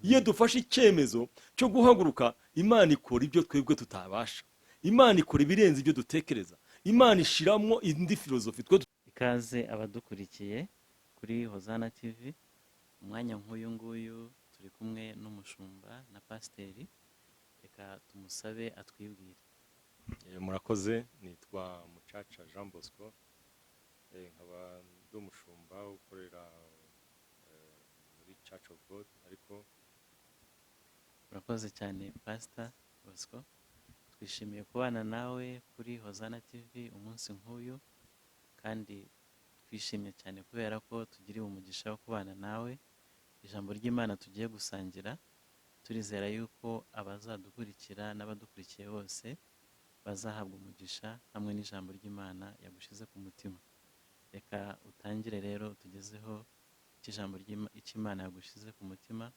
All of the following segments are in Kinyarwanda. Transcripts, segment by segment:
Iyo dufashe icyemezo cyo guhaguruka, Imana ikora ibyo twebwe tutabasha. Imana ikora ibirenze ibyo dutekereza. Imana ishyiramo indi filozofi twe. Ikaze abadukurikiye kuri Hozana TV. Umwanya nk'uyu nguyu turi kumwe n'umushumba na pasiteri. Reka tumusabe atwibwire. Murakoze. Nitwa Mucaca Jean Bosco, nkaba ndi umushumba ukorera muri Church of God, ariko Urakoze cyane, Pasita Bosco. Twishimiye kubana nawe kuri Hozana TV umunsi nk'uyu, kandi twishimye cyane kubera ko tugiriwe umugisha wo kubana nawe. Ijambo ry'Imana tugiye gusangira, turizera yuko abazadukurikira n'abadukurikiye bose bazahabwa umugisha hamwe n'ijambo ry'Imana yagushyize ku mutima. Reka utangire rero utugezeho icyo ijambo icyo Imana yagushyize ku mutima,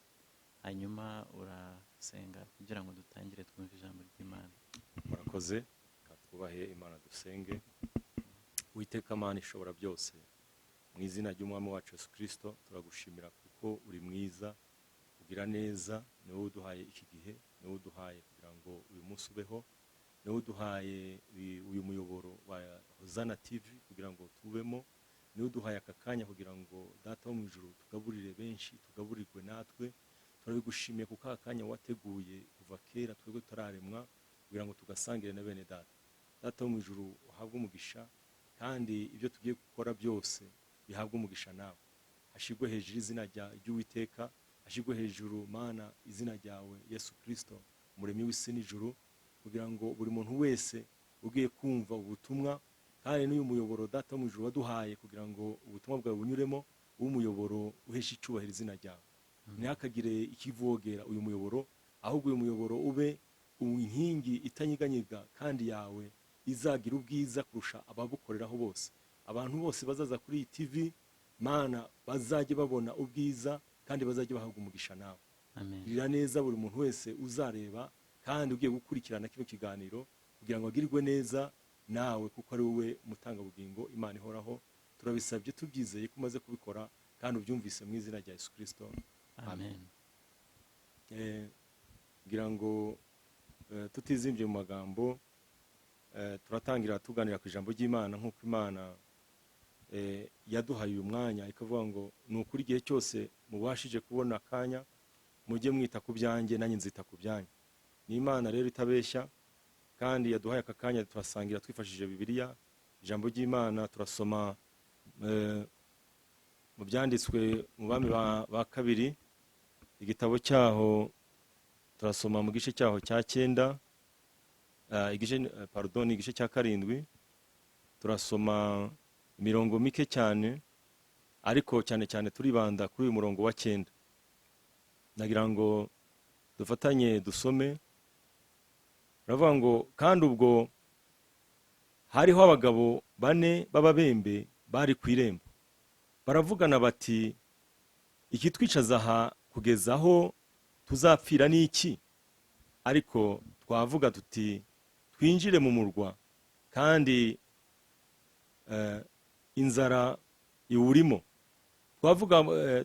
hanyuma urasenga kugira ngo dutangire twumve ijambo ry'Imana. Murakoze. Reka twubahe Imana, dusenge. Uwiteka Mana ishobora byose, mu izina ry'Umwami wacu Yesu Kirisito, turagushimira kuko uri mwiza, ugira neza. Ni wowe uduhaye iki gihe, ni wowe uduhaye kugira ngo uyu munsi ubeho, ni wowe uduhaye uyu muyoboro wa Hozana TV kugira ngo tubemo, ni wowe uduhaye aka kanya kugira ngo, Data wo mu ijuru, tugaburire benshi, tugaburirwe natwe. Turabigushimiye kuko aka kanya wateguye kuva kera twebwe tutararemwa kugira ngo tugasangire na bene data. Data wo mu ijuru, uhabwe umugisha, kandi ibyo tugiye gukora byose bihabwe umugisha nawe. Hashyirwe hejuru izina ry'Uwiteka, hashyirwe hejuru, Mana, izina ryawe Yesu Kirisito, Umuremyi w'isi n'ijuru, kugira ngo buri muntu wese ugiye kumva ubutumwa kandi n'uyu muyoboro, Data wo mu ijuru, waduhaye kugira ngo ubutumwa bwawe bunyuremo, ube umuyoboro uhesha icyubahiro izina ryawe. Ntihakagire ikivogera uyu muyoboro, ahubwo uyu muyoboro ube inkingi itanyeganyega kandi yawe izagira ubwiza kurusha ababukoreraho bose. Abantu bose bazaza kuri iyi TV, Mana, bazajye babona ubwiza kandi bazajye bahabwa umugisha nawe. Amen. Girira neza buri muntu wese uzareba kandi ugiye gukurikirana kino kiganiro kugira ngo agirwe neza nawe, kuko ari wowe mutangabugingo, Imana ihoraho. Turabisabye tubyizeye ko umaze kubikora kandi ubyumvise, mu izina rya Yesu Kirisito. Amen. Ngira ngo tutizimbye mu magambo, turatangira tuganira ku ijambo ry'Imana nk'uko Imana yaduhaye uyu mwanya, ikavuga ngo: "Ni ukuri, igihe cyose mubashije kubona akanya, mujye mwita ku byanjye, nanjye nzita ku byanyu." Ni Imana rero itabeshya kandi yaduhaye aka kanya, turasangira twifashishije Bibiliya, ijambo ry'Imana. Turasoma mu byanditswe mu Bami ba Kabiri, igitabo cyaho, turasoma mu gice cyaho cya cyenda, igice, pardon, igice cya karindwi. Turasoma imirongo mike cyane, ariko cyane cyane turibanda kuri uyu murongo wa cyenda. Nagira ngo dufatanye dusome. Baravuga ngo: "Kandi ubwo hariho abagabo bane b'ababembe bari ku irembo, baravugana bati: 'Ikitwicaza aha kugeza aho tuzapfira ni iki? Ariko twavuga tuti: Twinjire mu murwa, kandi inzara iwurimo, twavuga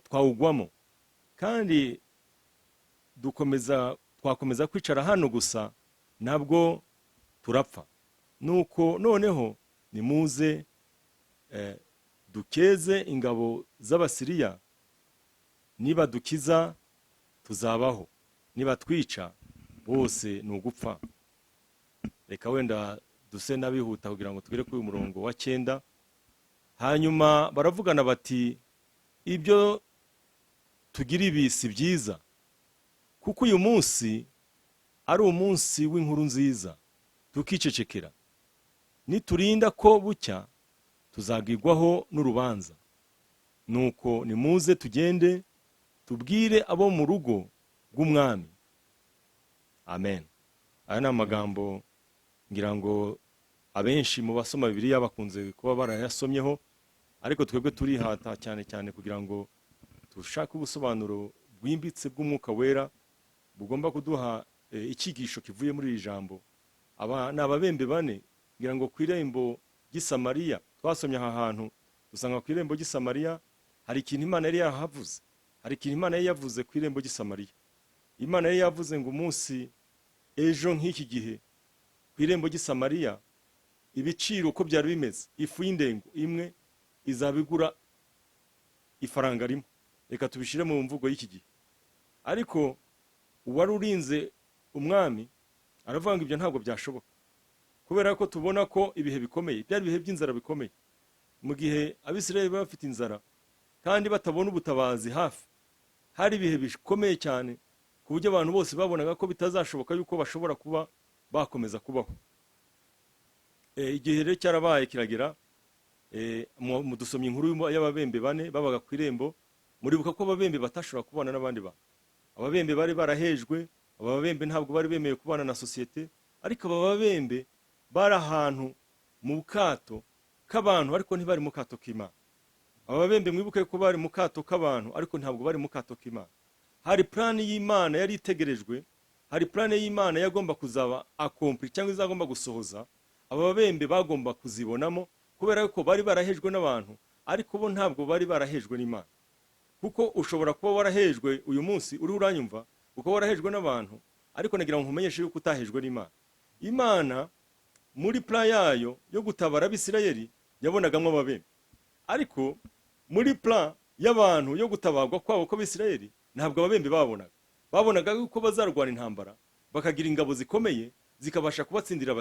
twawugwamo, kandi dukomeza twakomeza kwicara hano gusa, nabwo turapfa. Nuko noneho nimuze dukeze ingabo z'Abasiriya. Nibadukiza tuzabaho, nibatwica bose ni ugupfa.'" Reka wenda duse n'abihuta kugira ngo tugere kuri uyu murongo wa cyenda. "Hanyuma baravugana bati: 'Ibyo tugira ibi si byiza, kuko uyu munsi ari umunsi w'inkuru nziza, tukicecekera. Niturinda ko bucya, tuzagirwaho n'urubanza. Nuko nimuze tugende tubwire abo mu rugo rw'umwami.'" Amen. Aya ni amagambo ngira ngo abenshi mu basoma Bibiliya bakunze kuba barayasomyeho, ariko twebwe turihata cyane cyane kugira ngo dushake ubusobanuro bwimbitse bw'Umwuka Wera bugomba kuduha icyigisho kivuye muri iri jambo. Aba ni ababembe bane, ngira ngo ku irembo ry'i Samariya. Twasomye aha hantu, dusanga ku irembo ry'i Samariya hari ikintu Imana yari yarahavuze, hari ikintu Imana yari yavuze ku irembo ry'i Samariya. Imana yari yavuze ngo umunsi ejo nk'iki gihe ku irembo ry'i Samariya, ibiciro uko byari bimeze, ifu y'indengo imwe izaba igura ifaranga rimwe. Reka tubishyire mu mvugo y'iki gihe. Ariko uwari urinze umwami aravuga ngo ibyo ntabwo byashoboka, kubera ko tubona ko ibihe bikomeye, byari ibihe by'inzara bikomeye. Mu gihe Abisirayeli bari bafite inzara kandi batabona ubutabazi hafi, hari ibihe bikomeye cyane ku buryo abantu bose babonaga ko bitazashoboka yuko bashobora kuba bakomeza kubaho. Igihe rero cyarabaye kiragera, mudusomye inkuru y'ababembe bane babaga ku irembo. Muribuka ko ababembe batashobora kubana n'abandi bantu. Ababembe bari barahejwe, aba babembe ntabwo bari bemewe kubana na sosiyete, ariko aba babembe bari ahantu mu kato k'abantu, ariko ntibari mu kato k'Imana. Aba babembe mwibuke ko bari mu kato k'abantu, ariko ntabwo bari mu kato k'Imana. Hari plan y'Imana yari itegerejwe, hari plan y'Imana yagomba kuzaba accompli cyangwa izagomba gusohoza. Aba babembe bagomba kuzibonamo, kubera ko bari barahejwe n'abantu, ariko bo ntabwo bari barahejwe n'Imana. Kuko ushobora kuba warahejwe uyu munsi uriho uranyumva, ukaba warahejwe n'abantu, ariko nagira ngo nkumenyeshe yuko utahejwe n'Imana. Imana muri plan yayo yo gutabara Abisirayeli yabonagamo ababembe, ariko muri plan y'abantu yo gutabarwa kwabo kw'Abisirayeli ntabwo ababembe babonaga. Babonaga yuko bazarwana intambara bakagira ingabo zikomeye zikabasha kubatsindira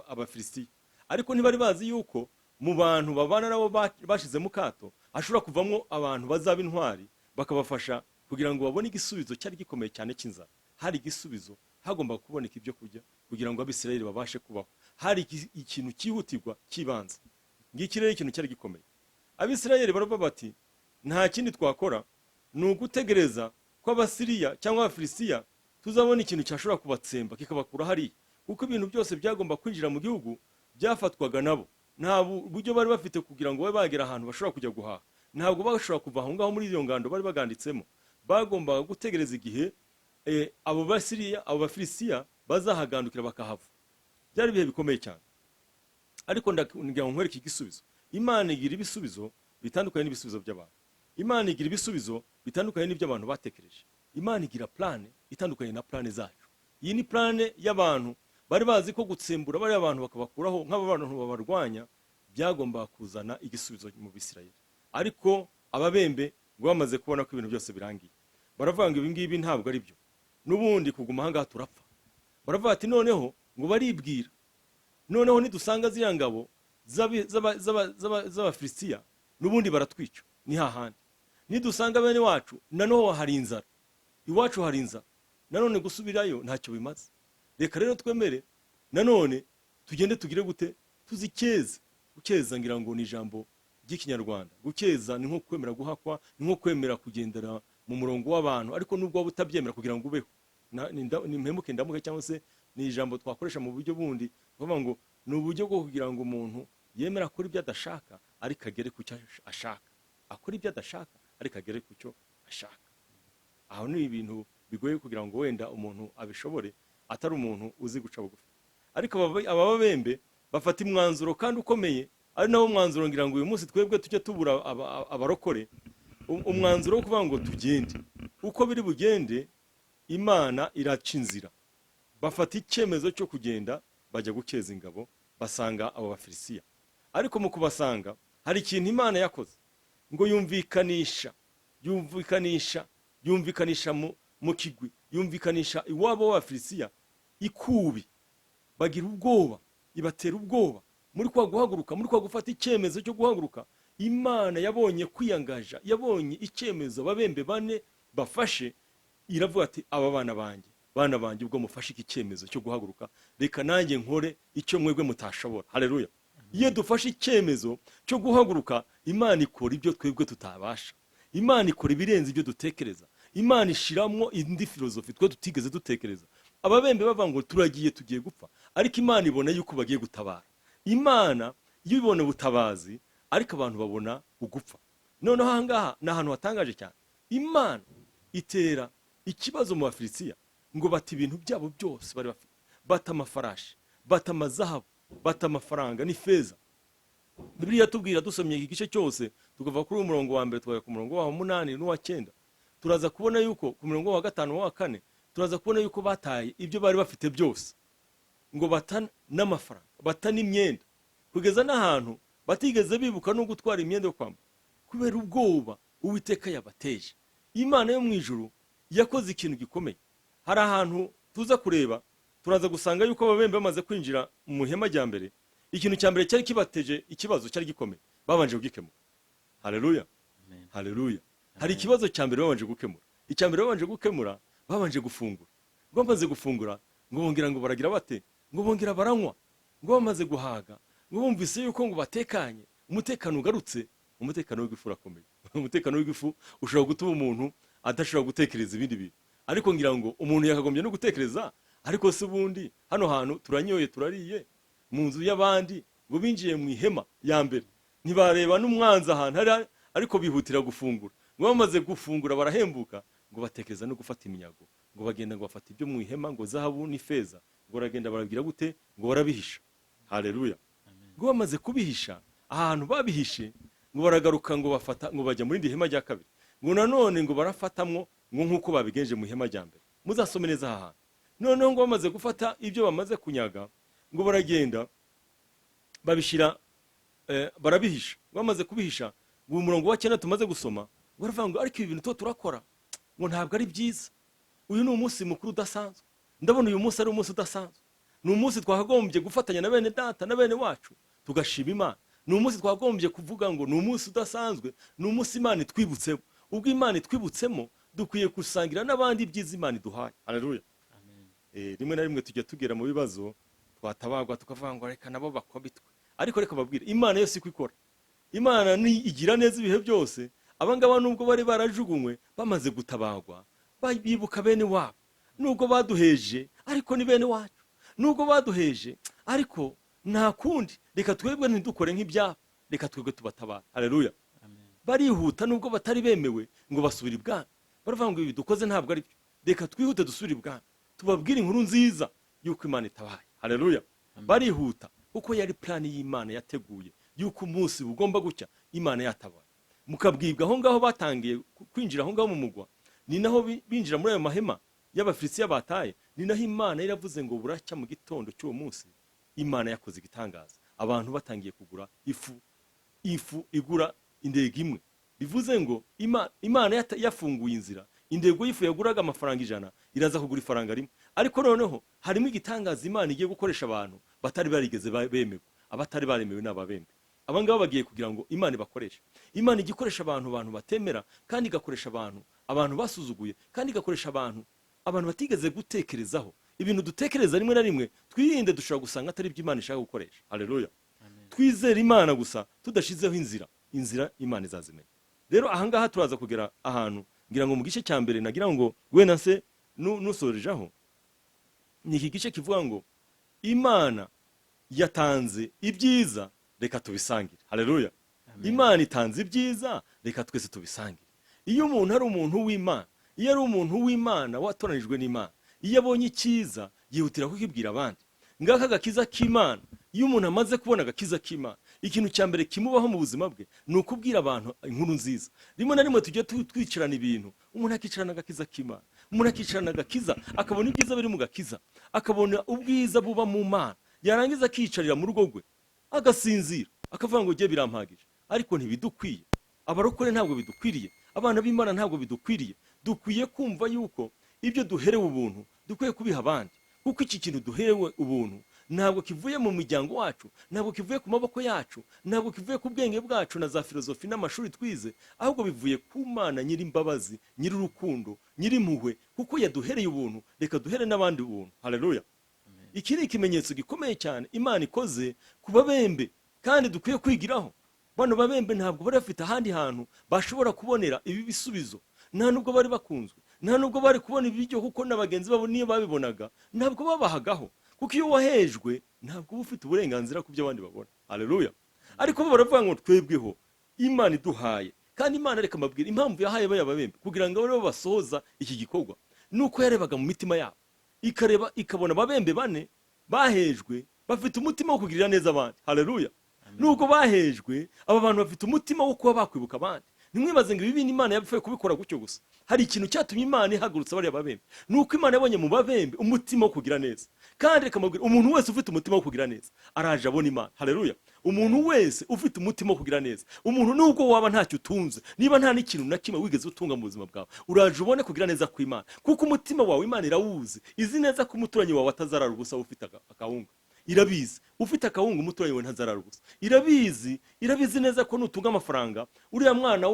Abafilisitiya, ariko ntibari bazi yuko mu bantu babana nabo bashize mu kato hashobora kuvamo abantu bazaba intwari bakabafasha kugira ngo babone igisubizo cyari gikomeye cyane cy'inzara. Hari igisubizo, hagomba kuboneka ibyo kurya kugira ngo Abisirayeli babashe kubaho. Hari ikintu cyihutirwa cy'ibanze. Ngiki rero ikintu cyari gikomeye. Abisirayeli baravuga bati nta kindi twakora, ni ugutegereza ko Abasiriya cyangwa Abafilisitiya tuzabona ikintu cyashobora kubatsemba kikabakura hariya, kuko ibintu byose byagomba kwinjira mu gihugu byafatwaga nabo. Nta buryo bari bafite kugira ngo babe bagera ahantu bashobora kujya guhaha. Ntabwo bashobora kuva aho ngaho muri iyo ngando bari baganditsemo. Bagombaga gutegereza igihe abo Basiriya, abo Bafilisitiya bazahagandukira bakahava. Byari ibihe bikomeye cyane, ariko ndagira ngo nkwereke igisubizo. Imana igira ibisubizo bitandukanye n'ibisubizo by'abantu. Imana igira ibisubizo bitandukanye n'ibyo abantu batekereje. Imana igira plan itandukanye na plan zacu. Iyi ni plan y'abantu bari bazi ko gutsembura bariya abantu bakabakuraho nk'aba bantu babarwanya byagombaga kuzana igisubizo mu Bisirayeli. Ariko ababembe ngo bamaze kubona ko ibintu byose birangiye, baravuga ngo ibi ngibi ntabwo ari byo, n'ubundi kuguma aha ngaha turapfa. Baravuga ati noneho ngo baribwira, noneho nidusanga ziriya ngabo z'Abafilisitiya n'ubundi baratwica, ni hahandi. Nidusanga bene wacu nanoho hari inzara, iwacu hari inzara, nanone gusubirayo ntacyo bimaze. Reka rero twemere nanone tugende tugire gute, tuzikeze. Gukeza ngira ngo ni ijambo ry'Ikinyarwanda. Gukeza ni nko kwemera guhakwa, ni nko kwemera kugendera mu murongo w'abantu, ariko nubwo waba utabyemera kugira ngo ubeho. Ni mpemuke ndamuke, cyangwa se ni ijambo twakoresha mu buryo bundi, tukavuga ngo ni uburyo bwo kugira ngo umuntu yemera akora ibyo adashaka ariko agere ku cyo ashaka. Akora ibyo adashaka ariko agere ku cyo ashaka. Aho ni ibintu bigoye kugira ngo wenda umuntu abishobore atari umuntu uzi guca bugufi. Ariko aba babembe bafata umwanzuro kandi ukomeye, ari nawo mwanzuro ngira ngo uyu munsi twebwe tujye tubura abarokore. Umwanzuro wo kuvuga ngo tugende uko biri bugende, Imana iraca inzira. Bafata icyemezo cyo kugenda bajya gukeza ingabo, basanga abo Bafilisitiya. Ariko mu kubasanga hari ikintu Imana yakoze, ngo yumvikanisha mu kigwi, yumvikanisha iwabo w'Abafilisitiya ikubi, bagira ubwoba, ibatera ubwoba. Muri kwa guhaguruka, muri kwa gufata icyemezo cyo guhaguruka, Imana yabonye kwiyangaja, yabonye icyemezo ababembe bane bafashe, iravuga ati aba bana banjye, bana banjye, ubwo mufashe iki cyemezo cyo guhaguruka, reka nanjye nkore icyo mwebwe mutashobora. Haleluya. Iyo dufashe icyemezo cyo guhaguruka, Imana ikora ibyo twebwe tutabasha. Imana ikora ibirenze ibyo dutekereza. Imana ishiramwo indi filozofi twe tutigeze dutekereza. Ababembe bavuga ngo turagiye, tugiye gupfa, ariko Imana ibona yuko bagiye gutabara. Imana iyo ibona ubutabazi, ariko abantu babona ugupfa. Noneho aha ngaha ni ahantu hatangaje cyane. Imana itera ikibazo mu Bafilisitiya ngo bata ibintu byabo byose bari bafite, bata amafarashi, bata amazahabu, bata amafaranga n'ifeza. Bibiliya tubwira dusomye iki gice cyose, tukava kuri uyu murongo wa mbere tukajya ku murongo wa 8 n'uwa 9, turaza kubona yuko ku murongo wa 5 n'uwa 4 Turaza kubona yuko bataye ibyo bari bafite byose, ngo bata n'amafaranga, bata n'imyenda, kugeza n'ahantu batigeze bibuka no gutwara imyenda yo kwambara kubera ubwoba Uwiteka yabateje. Imana yo mu ijuru yakoze ikintu gikomeye. Hari ahantu tuza kureba, turaza gusanga yuko ababembe bamaze kwinjira mu ihema rya mbere, ikintu cya mbere cyari kibateje ikibazo cyari gikomeye babanje kugikemura. Haleluya! Amen. Haleluya! Hari ikibazo cya mbere babanje gukemura. Icya mbere babanje gukemura, babanje gufungura. Ngo bamaze gufungura, ngo bongera ngo baragira bate? Ngo bongera baranywa. Ngo bamaze guhaga, ngo bumvise yuko ngo batekanye, umutekano ugarutse. Umutekano w'igifu urakomeye. Umutekano w'igifu ushobora gutuma umuntu adashobora gutekereza ibindi bintu, ariko ngira ngo umuntu yakagombye no gutekereza. Ariko se ubundi hano hantu turanyoye, turariye mu nzu y'abandi? Ngo binjiye mu ihema ya mbere, ntibareba n'umwanzi ahantu hari, ariko bihutira gufungura. Ngo bamaze gufungura barahembuka, ngo batekereza no gufata iminyago. Ngo bagenda, ngo bafata ibyo mu ihema, ngo zahabu n'ifeza, ngo baragenda barabwira gute? Ngo barabihisha. Haleluya! Amen. Ngo bamaze kubihisha ahantu babihishe, ngo baragaruka, ngo bafata, ngo bajya muri iri hema rya kabiri, ngo nanone ngo barafatamwo, ngo nk'uko babigenje mu ihema rya mbere. Muzasome neza aha hantu. Noneho ngo bamaze gufata ibyo bamaze kunyaga, ngo baragenda babishyira, barabihisha. Bamaze kubihisha, ngo umurongo wa 9 tumaze gusoma, ngo baravuga ngo: "Ariko ibi bintu tuba turakora, ngo ntabwo ari byiza. Uyu ni umunsi mukuru udasanzwe. Ndabona uyu munsi ari umunsi udasanzwe. Ni umunsi twakagombye gufatanya na bene data na bene wacu tugashima Imana. Ni umunsi twagombye kuvuga ngo ni umunsi udasanzwe, ni umunsi Imana itwibutsemo. Ubwo Imana itwibutsemo, dukwiye gusangira n'abandi ibyiza Imana iduhaye." Haleluya! Amen. Rimwe na rimwe tujya tugera mu bibazo, twatabagwa tukavuga ngo reka nabo bakobitwe. Ariko reka babwire, Imana yose iko ikora, Imana ni igira neza ibihe byose. Abangaba nubwo bari barajugunywe, bamaze gutabagwa bibuka bene wabo. Nubwo baduheje, ariko ni bene wacu. Nubwo baduheje, ariko nta kundi, reka twebwe ntidukore nk'ibyabo, reka twebwe tubatabara. Haleluya! Amen. Barihuta, nubwo batari bemewe, ngo basubira ibwami. Baravuga ngo ibi dukoze ntabwo ari byo, reka twihute dusubire ibwami tubabwire inkuru nziza y'uko Imana itabaye. Haleluya! Amen. Barihuta kuko yari plan y'Imana yateguye y'uko umunsi bugomba gucya Imana yatabaye. Mukabwibwa aho ngaho batangiye kwinjira aho ngaho mu mugwa, ni naho binjira muri ayo mahema y'Abafilisitiya bataye. Ni naho Imana yaravuze ngo buracya mu gitondo cy'uwo munsi Imana yakoze igitangaza, abantu batangiye kugura ifu, ifu igura indego imwe. Bivuze ngo Imana yafunguye inzira. Indego y'ifu yaguraga amafaranga 100 iraza kugura ifaranga 1. Ariko noneho harimo igitangaza Imana igiye gukoresha abantu batari barigeze bemerwa. Abatari baremewe ni ababembe. Aba ngaba bagiye kugira ngo Imana ibakoreshe. Imana ijya ikoresha abantu batemera, kandi igakoresha abantu basuzuguye, kandi igakoresha abantu batigeze gutekerezaho. Ibintu dutekereza rimwe na rimwe twirinde, dushobora gusanga atari ibyo Imana ishaka gukoresha. Haleluya! Amen. Twizere Imana gusa tudashizeho inzira. Inzira Imana izazimenya. Rero ahangaha turaza kugera ahantu, ngira ngo mu gice cya mbere, nagira ngo wenda se nusorejeho, ni iki gice kivuga ngo Imana yatanze ibyiza, reka tubisangire. Haleluya! Amen. Imana itanze ibyiza, reka twese tubisangire. Iyo umuntu ari umuntu w'Imana, iyo ari umuntu w'Imana watoranijwe n'Imana, iyo abonye icyiza yihutira kukibwira abandi. Ngaka agakiza k'Imana. Iyo umuntu amaze kubona agakiza k'Imana, ikintu cya mbere kimubaho mu buzima bwe ni ukubwira abantu inkuru nziza. Rimwe na rimwe tujya twicarana ibintu, umuntu akicarana agakiza k'Imana, umuntu akicarana agakiza, akabona ibyiza biri mu gakiza, akabona ubwiza buba mu Mana, yarangiza akiyicarira mu rugo rwe agasinzira, akavuga ngo ujye birampagije. Ariko ntibidukwiye. Abarokore ntabwo bidukwiriye, abana b'Imana ntabwo bidukwiriye. Dukwiye kumva yuko ibyo duherewe ubuntu dukwiye kubiha abandi, kuko iki kintu duherewe ubuntu ntabwo kivuye mu muryango wacu, ntabwo kivuye ku maboko yacu, ntabwo kivuye ku bwenge bwacu na za filozofi n'amashuri twize, ahubwo bivuye ku Mana nyir'imbabazi, nyir'urukundo, nyir'impuhwe. Kuko yaduhereye ubuntu, reka duhere n'abandi ubuntu. Haleluya! Amen. Iki ni ikimenyetso gikomeye cyane Imana ikoze ku babembe kandi dukwiye kwigiraho. Bano babembe ntabwo bari bafite ahandi hantu bashobora kubonera ibi bisubizo. Nta nubwo bari bakunzwe, nta nubwo bari kubona ibiryo, kuko na bagenzi babo niyo babibonaga ntabwo babahagaho, kuko iyo wahejwe ntabwo uba ufite uburenganzira ku byo abandi babona. Haleluya! Ariko bo baravuga ngo twebweho Imana iduhaye. Kandi Imana, reka mbabwire impamvu yahaye baya babembe kugira ngo abe basohoza iki gikorwa, nuko yarebaga mu mitima yabo, ikareba ikabona ababembe bane bahejwe bafite umutima wo kugirira neza abandi. Haleluya! Amen. Nubwo bahejwe, aba bantu bafite umutima wo kuba bakwibuka abandi. Ntimwibaze ngo ibi bintu Imana yapfuye kubikora gutyo gusa. Hari ikintu cyatumye Imana ihagurutsa bariya babembe, ni uko Imana yabonye mu babembe umutima wo kugira neza. Kandi reka mbabwire, umuntu wese ufite umutima wo kugira neza araje abona Imana. Haleluya! Umuntu wese ufite umutima wo kugira neza, umuntu nubwo waba ntacyo utunze, niba nta n'ikintu na kimwe wigeze utunga mu buzima bwawe, uraje ubone kugira neza kw'Imana, kuko umutima wawe Imana irawuzi, izi neza ko umuturanyi wawe atazarara ubusa ufite akawunga. Irabizi, ufite akawunga umuturanyi wawe ntazarara ubusa. Irabizi, irabizi neza ko nutunga amafaranga uriya mwana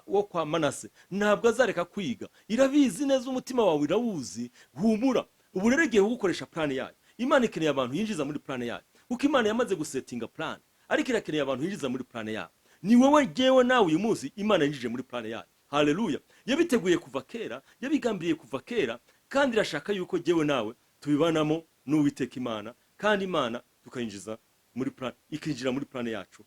wo kwa Manase ntabwo azareka kwiga. Irabizi neza, umutima wawe irawuzi. Humura, ubu rero igiye kugukoresha plan yayo. Imana ikeneye abantu yinjiza muri plan yayo, kuko Imana yamaze gusettinga plan, ariko irakeneye abantu yinjiza muri plan yayo. Ni wowe, jyewe nawe uyu munsi Imana yinjije muri plan yayo. Haleluya! Yabiteguye kuva kera, yabigambiriye kuva kera, kandi irashaka yuko jyewe nawe tubibanamo n'Uwiteka Imana, kandi Imana tukayinjiza muri plan, ikinjira muri plan yacu,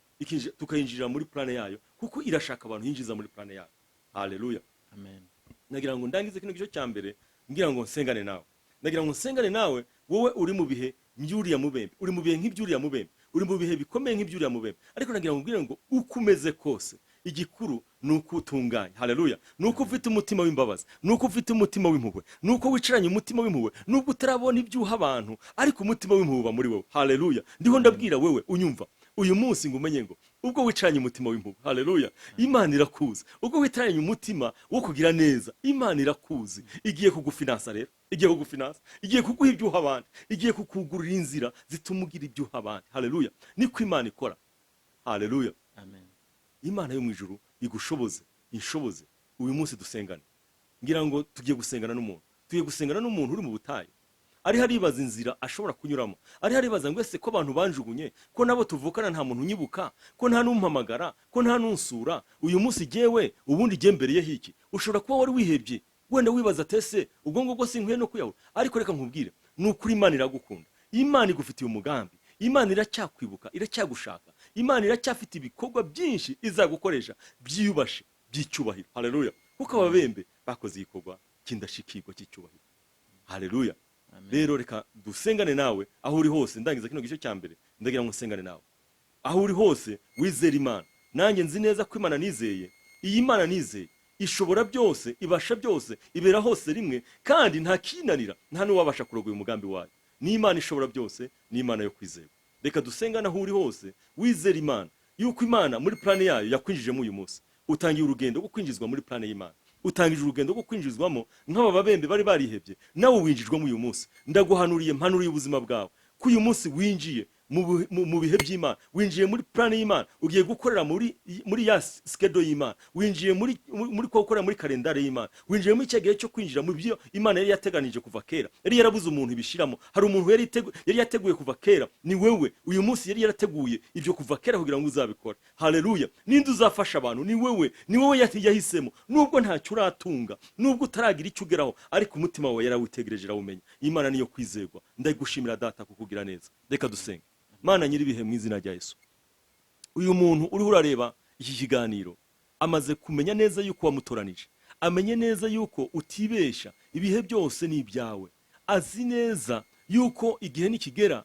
tukayinjira muri plan yayo, kuko irashaka abantu yinjiza muri plan yayo. Haleluya! Amen. Nagira ngo ndangize kino gice cya mbere ngira ngo nsengane nawe. Ndagira ngo nsengane nawe, wowe uri mu bihe by'uriya mubembe, uri mu bihe nk'iby'uriya mubembe, uri mu bihe bikomeye nk'iby'uriya mubembe. Ariko nagira ngo mbwire ngo uko umeze kose, igikuru ni uko utunganye. Haleluya! Ni uko ufite umutima w'imbabazi, ni uko ufite umutima w'impuhwe, ni uko wicaranye umutima w'impuhwe, nubwo utarabona ibyo uha abantu, ariko umutima w'impuhwe uba muri wowe. Haleluya! Ndiho ndabwira wewe unyumva uyu munsi ngo umenye ngo ubwo wicaranye umutima w'impuhwe, haleluya, Imana irakuzi. Ubwo wicaranye umutima wo kugira neza, Imana irakuzi. Igiye kugufinansa rero, igiye kugufinansa, igiye kuguha ibyo uha abandi, igiye kukugurira inzira zituma ugira ibyo uha abandi. Haleluya! Niko Imana ikora. Haleluya! Amen. Imana yo mu ijuru igushoboze, inshoboze uyu munsi dusengane. Ngira ngo tugiye gusengana n'umuntu, tugiye gusengana n'umuntu uri mu butayu, ariho aribaza inzira ashobora kunyuramo, ariho aribaza ngo ese ko abantu banjugunye, ko nabo tuvukana nta muntu unyibuka, ko nta n'umpamagara, ko nta n'unsura uyu munsi, jyewe ubundi jye mbereyeho iki? Ushobora kuba wari wihebye, wenda wibaza ati ese ubwo ngubwo sinkwiye no kwiyahura? Ariko reka nkubwire, ni ukuri Imana iragukunda, Imana igufitiye umugambi, Imana iracyakwibuka, iracyagushaka, Imana iracyafite ibikorwa byinshi izagukoresha byiyubashe, by'icyubahiro. Haleluya! Kuko ababembe bakoze igikorwa cy'indashyikirwa cy'icyubahiro. Haleluya! Amen. Rero reka dusengane nawe aho uri hose. Ndangiza kino gice cya mbere, ndagira ngo nsengane nawe aho uri hose, wizere Imana. Nanjye nzi neza ko Imana nizeye, iyi Imana nizeye ishobora byose, ibasha byose, ibera hose rimwe, kandi nta kinanira, nta n'uwabasha kurogoya umugambi wayo. Ni Imana ishobora byose, ni Imana yo kwizerwa. Reka dusengane aho uri hose, wizere Imana yuko Imana muri plan yayo yakwinjijemo uyu munsi. Utangiye urugendo rwo kwinjizwa muri plan y'Imana, utangije urugendo rwo kwinjizwamo nk'aba babembe bari barihebye. Nawe winjijwemo uyu munsi. Ndaguhanuriye, mpanuriye ubuzima bwawe ko uyu munsi winjiye mu bihe by'Imana, winjiye muri plan y'Imana, ugiye gukorera muri ya schedule y'Imana, winjiye muri ko gukorera muri kalendari y'Imana, winjiye muri cya gihe cyo kwinjira mu byo Imana yari yateganije kuva kera, yari yarabuze umuntu ibishiramo. Hari umuntu yari yateguye kuva kera, ni wewe uyu munsi. Yari yarateguye ibyo kuva kera kugira ngo uzabikore. Haleluya! Ninde uzafasha abantu? Ni wewe, ni wowe yahisemo. Nubwo ntacyo uratunga, nubwo utaragira icyo ugeraho, ariko umutima wawe yarawitegereje, arawumenya. Imana niyo kwizerwa. Ndagushimira Data kukugira neza. Reka dusenge. Mana nyir'ibihe, mu izina rya Yesu, uyu muntu uriho urareba iki kiganiro amaze kumenya neza yuko wamutoranije, amenye neza yuko utibesha, ibihe byose ni ibyawe. Azi neza yuko igihe nikigera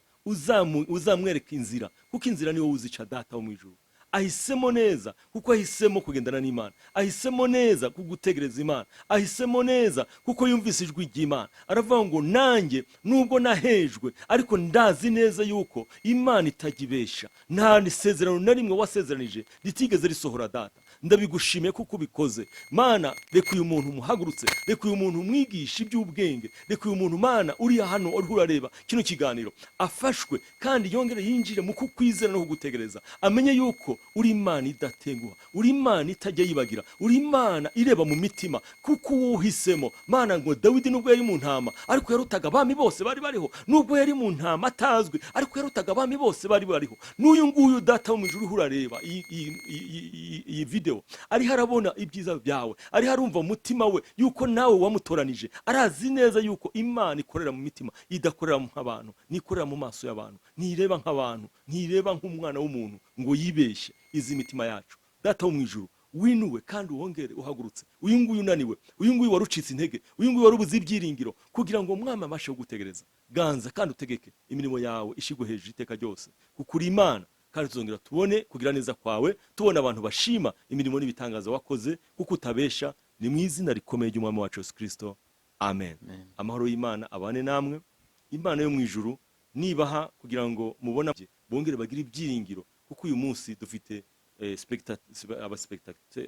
uzamwereka inzira, kuko inzira ni wowe uzica, Data wo mu ijuru. Ahisemo neza, kuko ahisemo kugendana n'Imana, ahisemo neza kugutegereza Imana, ahisemo neza kuko yumvise ijwi ry'Imana. Aravuga ngo nanjye nubwo nahejwe, ariko ndazi neza yuko Imana itajya nta isezerano na rimwe wasezeranije ritigeze risohora. Data, ndabigushimiye kuko ubikoze. Mana, reka uyu muntu umuhagurutse, reka uyu muntu umwigishe iby'ubwenge, reka uyu muntu, Mana, uri hano uriho urareba kino kiganiro afashwe kandi yongere yinjire mu kukwizera no kugutegereza, amenye yuko uri Imana idatenguha, uri Imana itajya yibagira, uri Imana ireba mu mitima, kuko uwo uhisemo. Mana, ngo Dawidi nubwo yari mu ntama, ariko yarutaga abami bose bari bariho. Nubwo yari mu ntama atazwi, ariko yarutaga abami bose bari bariho. N'uyu nguyu, Data wo mu ijuru, uriho urareba iyi video, ariho arabona ibyiza byawe, ariho arumva mu mutima we yuko nawe wamutoranije. Arazi neza yuko Imana ikorera mu mitima, idakorera nk'abantu, ntikorera mu maso y'abantu, ntireba nk'abantu, ntireba nk'umwana w'umuntu ngo yibeshye, izi mitima yacu. Data wo mu ijuru, winuwe kandi wongere uhagurutse uyu nguyu unaniwe, uyu nguyu warucitse intege, uyu nguyu warubuze ibyiringiro, kugira ngo Umwami abashe kugutegereza. Ganza kandi utegeke, imirimo yawe ishigwe hejuru iteka ryose, kuko uri Imana. Kandi tuzongera tubone kugira neza kwawe, tubona abantu bashima imirimo n'ibitangaza wakoze, kuko utabesha. Ni mu izina rikomeye ry'Umwami wacu Yesu Kirisito, amen. Amen. Amahoro y'Imana abane namwe. Imana yo mu ijuru nibaha kugira ngo mubone bongere bagire ibyiringiro, kuko uyu munsi dufite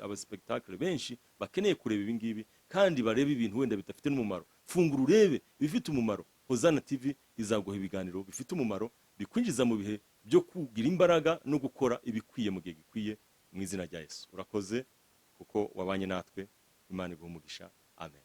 abaspectacle benshi bakeneye kureba ibi ngibi, kandi barebe ibintu wenda bidafite n'umumaro. Fungura urebe ibifite umumaro. Hozana TV izaguha ibiganiro bifite umumaro, bikwinjiza mu bihe byo kugira imbaraga no gukora ibikwiye mu gihe gikwiye, mu izina rya Yesu. Urakoze kuko wabanye natwe. Imana iguhe umugisha. Amen.